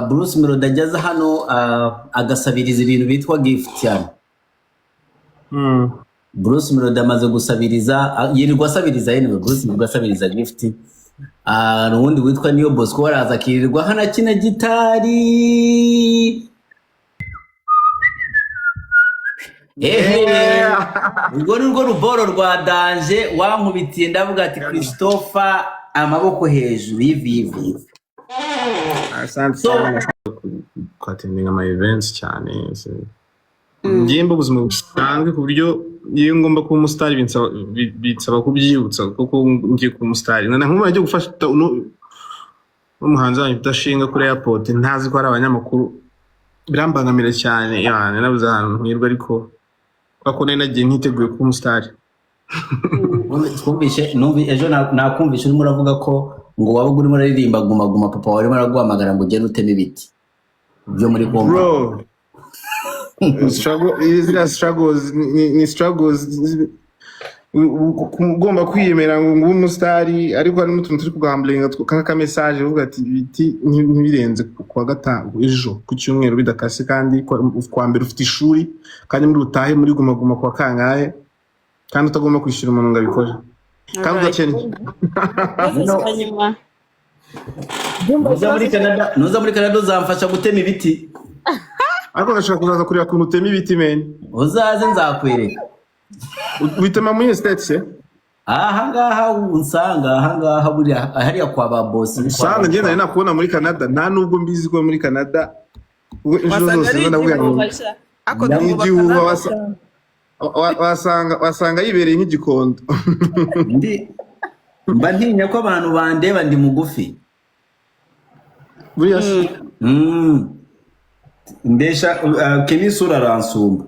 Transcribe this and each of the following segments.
Bruce Melody ageze hano, agasabiriza ibintu bitwa gift hano. Bruce Melody amaze gusabiriza, yirirwa asabiriza. Anyway, Bruce yirirwa asabiriza gift. Uwundi witwa Niyo Bosco araza akirirwa hano akina gitari. Ehe, urwo ni rwo ruboro rwa danger wankubitiye. Ndavuga ati: "Christopher, amaboko hejuru, ivi ivi ivi." Asante So sana. Kwattendinga ama events cyane. Njye mba ubuzima busanzwe, ku buryo iyo ngomba kuba umusitari binsaba kubyibutsa kuko ngiye kuba umusitari. Na nk'ubu nagiye gufata n'umuhanzi wanyu udashinga kuri airport, ntazi ko hari abanyamakuru, birambangamira cyane. Yani nabuze ahantu nkwirwa, ariko kubera ko nari nagiye ntiteguye kuba umusitari. Twumvishe ejo nakumvishe urimo uravuga ko ngo waba urimo uraririmba "Guma Guma", papa wawe arimo araguhamagara ngo ugende uteme ibiti byo muri kompa. Bro, struggle, ziriya struggles ni struggles ugomba kwiyemera ngo ube umusitari, ariko harimo utuntu turi kugambulinga k'aka message uvuga ati ibiti ntibirenze ku wa gatanu, ejo ku cyumweru bidakase, kandi ku wa mbere ufite ishuri, kandi muri butahe muri Guma Guma ku wa kangahe, kandi utagomba kwishyura umuntu ngo abikore, kandi udakennye. Ikibazo cya nyuma. Nuza muri Canada, nuza muri Canada uzamfasha gutema ibiti. Ariko ndashaka kuzaza kureba ukuntu utema ibiti, man. Uzaze nzakwereka. Witema muri state se? Aha ngaha unsanga, aha ngaha buriya hariya kwa ba boss kwa Usanga ba ngenda nari nakubona muri Canada, nta nubwo mbizi ko muri Canada. Ubwo inshuro Wasanga zose ari ndavuga ngo igihuha sha. Ako ni twubaka igihuha. natwe Wasa wasanga yibereye nk'igikondo. Ndi mba ntinya ko abantu bandeba, ndi mugufi. Buriya se? Ndesha Kenny Sura aransumba.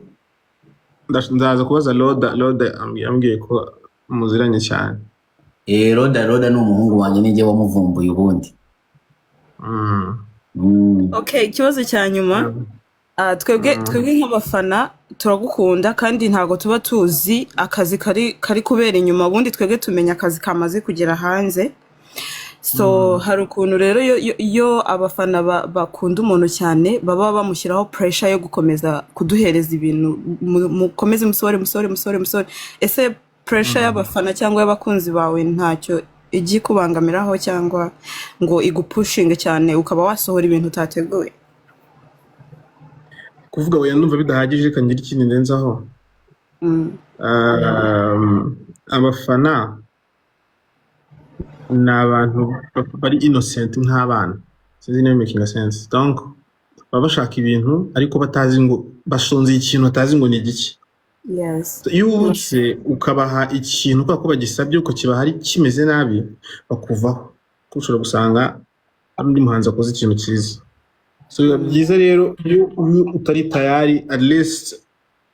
Ndaza kubaza Loda. Loda ambwiye ko muziranye cyane. Eh, Roda, Roda ni umuhungu wanjye, ninjye wamuvumbuye ubundi. Okay, ikibazo cya nyuma. Twebwe nk'abafana turagukunda, kandi ntabwo tuba tuzi akazi kari kubera inyuma. Ubundi twebwe tumenya akazi kamaze kugera hanze. So hari ukuntu rero iyo abafana bakunda umuntu cyane, baba bamushyiraho pressure yo gukomeza kuduhereza ibintu, mukomeze musohore, musohore, musohore, musohore. Ese pressure y'abafana cyangwa y'abakunzi bawe ntacyo ijya ikubangamiraho, cyangwa ngo igupushinge cyane ukaba wasohora ibintu utateguye? Kuvuga oya ndumva bidahagije, reka ngire ikindi ndenzaho. Abafana ni abantu bari innocent nk'abana, sinzi niba making sense. Donc baba bashaka ibintu ariko batazi ngo bashonze ikintu, batazi ngo ni igiki. Iyo ubutse ukabaha ikintu kubera ko bagisabye, ukakibaha ari kimeze nabi, bakuvaho, kuko ushobora gusanga ari undi muhanzi wakoze ikintu cyiza. So biba byiza rero iyo utari tayari, at least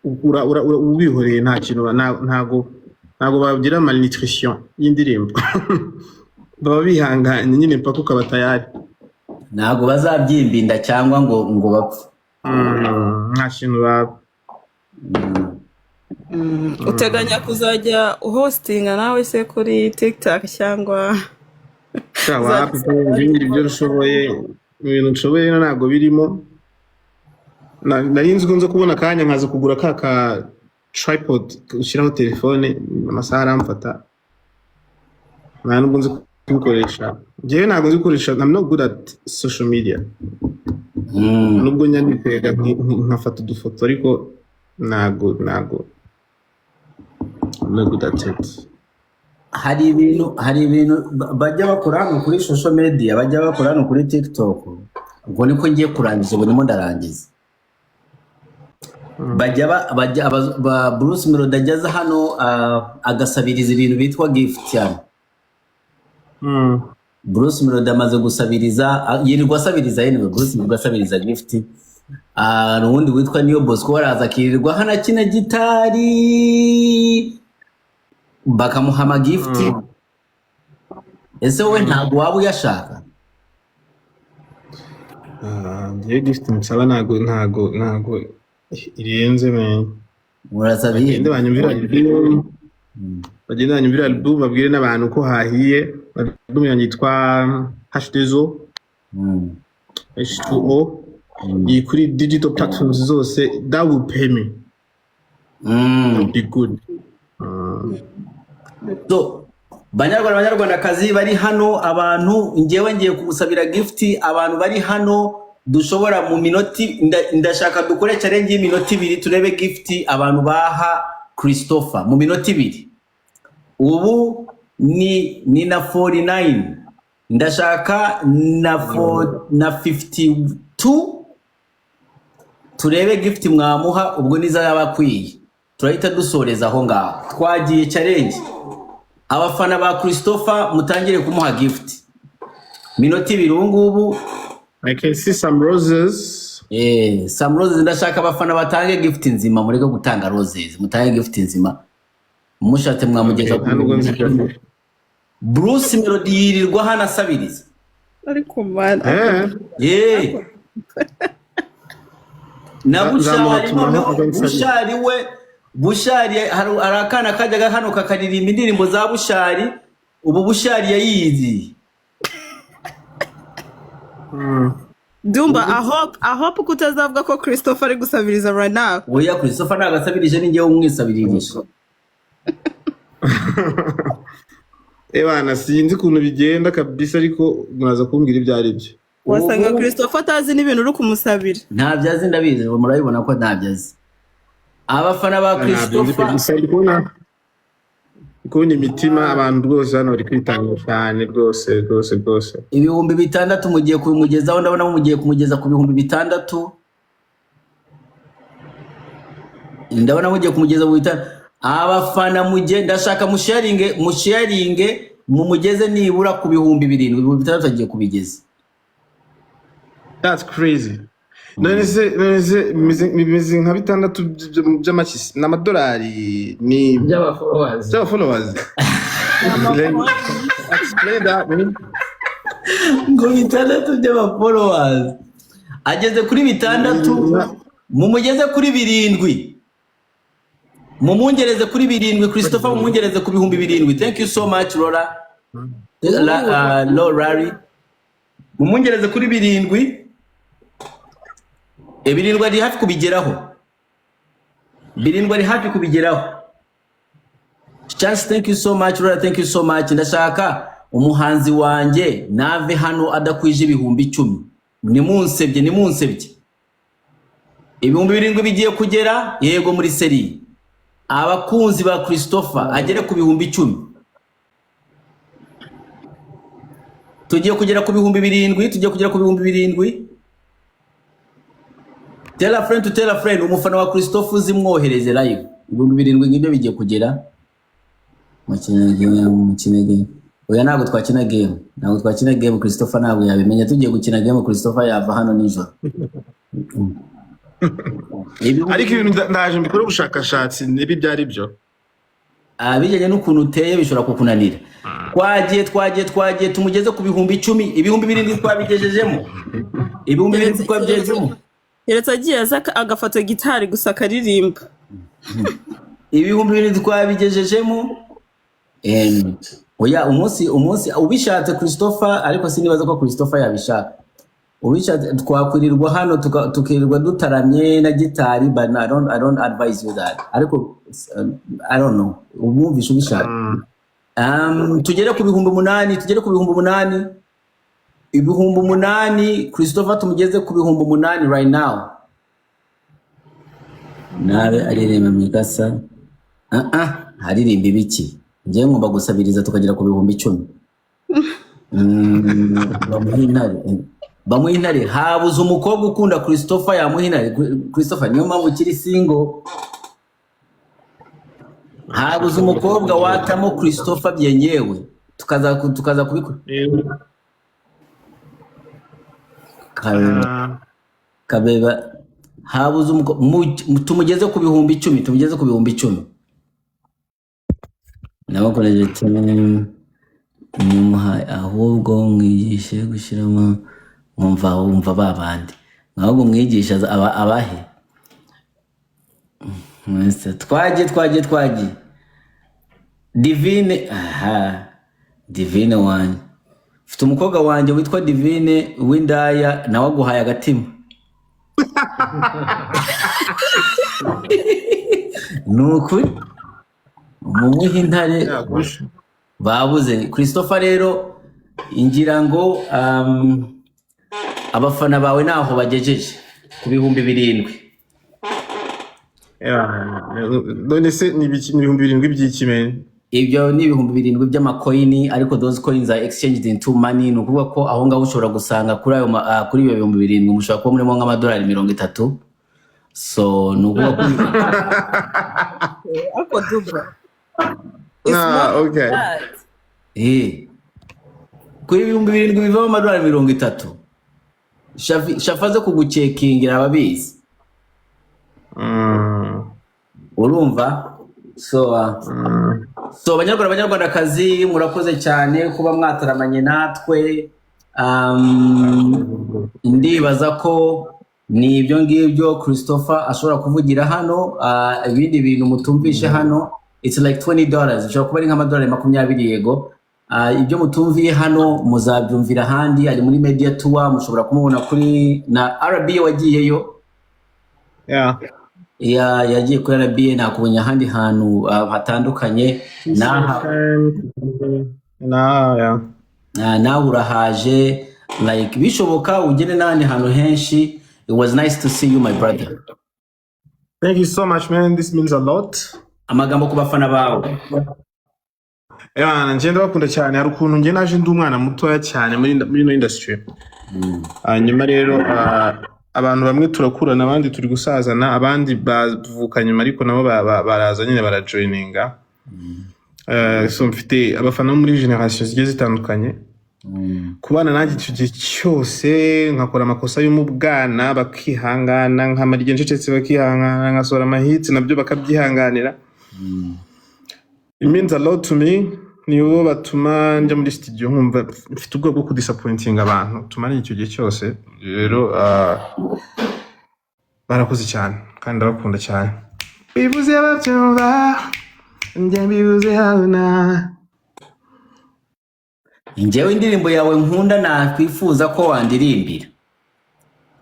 ubihoreye. Nta kintu ntago bagira malnutrition y'indirimbo, baba bihanganye nyine mpaka ukaba tayari. Ntabwo bazabyimba inda cyangwa ngo bapfe. Nta kintu baba. Uteganya kuzajya uhostinga nawe se kuri TikTok cyangwa Sha, wapi pe, ibindi ibyo nshoboye, ibintu nshoboye ntabwo birimo. Nari nzi ko nza kubona akanya nkaza kugura ka tripod ushyiraho telefone, amasaha aramfata, nta nubwo nzi kubikoresha. Njyewe ntabwo nzi gukoresha, I'm not good at social media. Nubwo njya nitega nkafata udufoto, ariko ntabwo I'm not good at it. Hari ibintu bajya bakora hano kuri social media, bajya bakora hano kuri TikTok. Ubwo niko ngiye kurangiza, ubu ndimo ndarangiza. Bajya Bruce Melody ageze hano, agasabiriza ibintu bitwa gift hano. Bruce Melody amaze gusabiriza, yirirwa asabiriza. Anyway, Bruce yirirwa asabiriza gift. Uwundi witwa Niyo Bosco araza akirirwa hano akina gitari, bakamuha amagift. Ese wowe ntabwo waba uyashaka? Ah, njyewe gift nsaba ntago irenze, man. Murasaba iyihe? Bagende banyumvira album, bagende banyumvira album, babwire n'abantu ko hahiye. Album yanjye yitwa H2O. H2O iri kuri digital platforms zose. That will pay me. Be good. So, banyarwanda, banyarwandakazi bari hano, abantu, ngewe ngiye kumusabira gift. Abantu bari hano dushobora mu minoti, ndashaka dukore challenge y'iminota 2, turebe gift abantu baha Christopher mu minota 2. Ubu ni na 49, ndashaka na 52, turebe gift mwamuha. Ubwo niza yaba akwiye, turahita dusoreza aho ngaho. Twagiye challenge. Abafana ba Christopher, mutangire kumuha gift, minota 2 ubu ngubu. I can see some roses. Some roses. Ndashaka abafana batange gift nzima, mureke gutanga roses, mutange gift nzima. Mushatse mwamugeza Okay, nta nubwo nzi ibyo avuga. Bruce Melody yirirwa hano asabiriza. Ariko mana. Na Bushari. Nzamuhatuma Noneho aho ansabira. Bushari we, Bushari hari akana kajyaga hano kakaririmba indirimbo za Bushari. Ubu Bushari yayizi. Dumba, I hope ko utazavuga ko Christopher ari gusabiriza right now. Oya, Christopher ntabwo asabirije, ni njyewe umwisabiririsha. Ebana, sinzi ukuntu bigenda kabisa, ariko muraza kumbwira ibyo ari byo. Wasanga Ubu Christopher atazi n'ibintu uri kumusabira. Ntabyo azi, ndabizi. Ubu murabibona ko ntabyo azi. Abafana ba Ntabyo nzi pe. Christopher. Gusa ndi kubona imitima, abantu rwose hano bari kwitanga cyane rwose rwose rwose. 6000 mugiye kubimugezaho. Ndabona mugiye kumugeza ku 6000. Ndabona mugiye kumugeza ku 6000. Abafana mugiye, ndashaka musharinge, musharinge, mumugeze nibura ku 7000. 6000 agiye kubigeza. That's crazy. None se bimeze nka bitandatu by'amakisi, ni amadolari, ni by'aba followers. By'aba followers. Explain that, man. Ngo bitandatu by'aba followers, ageze kuri bitandatu. Mumugeze kuri birindwi, mumungereze kuri birindwi. Christopher, mumwongereze ku 7000. Thank you so much, Laura. Larry, mumungereze kuri birindwi. Birindwi ari hafi kubigeraho, birindwi ari hafi kubigeraho. Chance, thank you so much. Laura, thank you so much. Ndashaka umuhanzi wanjye nave hano adakwije 10,000. Nimunsebye, nimunsebye. 7000 bigiye kugera. Yego, muri seri abakunzi ba Christopher, agere ku 10,000. Tugiye kugera ku 7000, tugiye kugera ku 7000. Tell a friend to tell a friend. Umufana wa Christopher uzimwohereze live. 7000 ngibyo bigiye kugera. Mukina game, mukina game. Oya, ntabwo twakina game, ntabwo twakina game. Christopher ntabwo yabimenya. Tugiye gukina game, Christopher yava hano nijoro. Ibihumbi Ariko ibintu ndaje mbikore ubushakashatsi niba ibyo ari byo. Ah, bijyanye n'ukuntu uteye bishobora kukunanira. Twagiye, twagiye, twagiye. Tumugeze ku 10,000. 7000 twabigejejemo, 7000 twabigejejemo. Keretse agiye aza agafata gitari gusa akaririmba. 7000 twabigejejemo. Oya, umunsi ubishatse Christopher, ariko sinibaza ko Christopher yabishaka. Ubishatse twakwirirwa hano tukirirwa dutaramye na gitari, but I don't advise you that. Ariko I don't know, ubumvishe ubishaka. Tugere ku 8000, tugere ku 8000, 8000. Christopher tumugeze ku 8000 right now. Nabe aririmba mu ikasa. Ah ah, aririmba ibiki? Njyewe ngomba gusabiriza tukagera ku 10,000. Bamuha intare, bamuha intare. Habuze umukobwa ukunda Christopher yamuha intare. Christopher, niyo mpamvu ukiri single. Habuze umukobwa watamo Christopher byenyewe, tukaza kubikora. Ah, Kabeba, habuze tumugeze ku 10,000, tumugeze ku 10,000. Nabakoreje nyumuha, ahubwo mwigishe gushyiramo, mwumva wumva ba bandi, ahubwo mwigisha abahe Mwese, twagiye, twagiye, twagiye. Divine, aha Divine wanjye. Mfite umukobwa wanjye witwa Divine w'indaya, nawe aguhaye agatima. Ni ukuri, mumuhe intare. Yagusha. Babuze Christopher rero, ngira ngo abafana bawe naho bagejeje ku 7000. Yeah, none se ni ibiki? Ni 7000 by'iki, man? Ibyo ni 7000 by'amakoyini, ariko those coins are exchanged into money. Ni ukuvuga ko aho ngaho ushobora gusanga kuri ayo kuri ibyo 7000 mushobora kuba murimo nk'amadolari 30. So ni ukuvuga ko Ariko Duba, it's Ah, more than okay. that. Kuri 7000 bivamo amadolari 30. Shafi, Shafi aze kugucekingira, ababizi. Urumva? So so banyarwanda, banyarwandakazi, murakoze cyane kuba mwataramanye natwe. Ndibaza ko ni ibyo ngibyo Christopher ashobora kuvugira hano. Ibindi bintu mutumvishe hano, it's like $20, bishobora kuba ari nk'amadolari 20. Yego. Ibyo mutumviye hano muzabyumvira ahandi. Ari muri media tour, mushobora kumubona kuri na RBA wagiyeyo. Yeah. Yagiye kuri RBA, nakubonye ahandi hantu hatandukanye n'aha. Na, yeah. Nawe urahaje, like bishoboka ugende n'ahandi hantu henshi. It was nice to see you, my brother. Thank you so much, man. This means a lot. Amagambo ku bafana bawe. Yeah, njye ndabakunda cyane. Hari ukuntu njye naje ndi umwana mutoya cyane muri ino industry. Hanyuma rero abantu bamwe turakurana, abandi turi gusazana, abandi bavuka nyuma, ariko nabo baraza nyine barajoininga. So mfite abafana bo muri generation zigiye zitandukanye. Kubana nanjye icyo gihe cyose, nkakora amakosa yo mu bwana bakihangana, nkamara igihe ncecetse bakihangana, nkasohora amahits nabyo bakabyihanganira. It means a lot to me. Nibo batuma njya muri studio nkumva mfite ubwoba bwo kudisappointinga abantu tumaranye icyo gihe cyose. Rero barakoze cyane kandi ndabakunda cyane. Bivuze babyumva, njye mbivuze habona. Njyewe indirimbo yawe nkunda nakwifuza ko wandirimbira,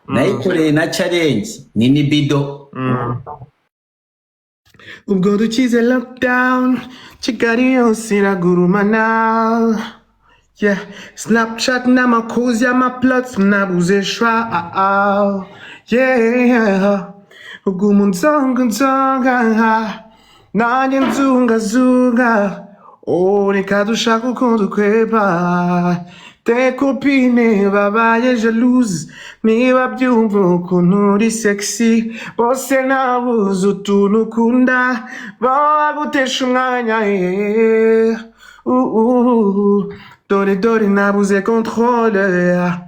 nayikoreye na challenge, ni Nibido. Ubwo dukize lockdown, Kigali yose iragurumana, yeah. Snapchat n'amakozi y'amaplots, nabuze shwa, yeah. Uguma unzonga nzonga, nanjye nzungazunga. Oh, reka dushaka uko dukwepa tes copines babaye jalouse, niba byumva ukuntu uri sexy. Bose nabuze utuntu ukunda, bagutesha umwanya, yeah. Dore dore nabuze contrôle, yeah.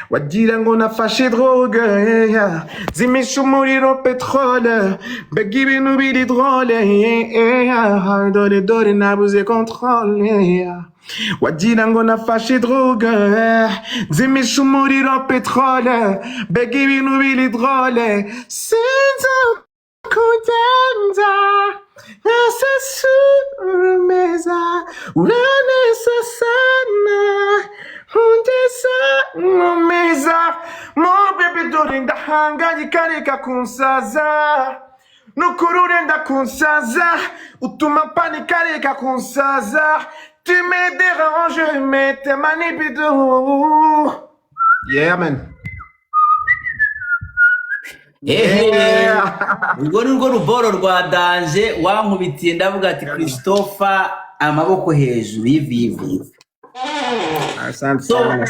Wagira ngo nafashe drogue, yeah. Zimisha umuriro pétrole, mbega ibintu biri drôle, yeah. Dore dore nabuze contrôle, yeah. Wagira ngo nafashe drogue, yeah. Zimisha umuriro pétrole, mbega ibintu biri drôle. Sinzi kugenza nkasesura meza, uranesa sana, ungeza nkomeza mo baby. Dore ndahangayika, reka kunsaza, nukuri urenda kunsaza, utuma panika, reka kunsaza. Tu me déranges mais t'es ma libido, yeah man. Ehe. Yeah. Urwo ni rwo ruboro rwa danger wankubitiye, ndavuga ati Christopher, amaboko hejuru y'ivivi. Asante So sana.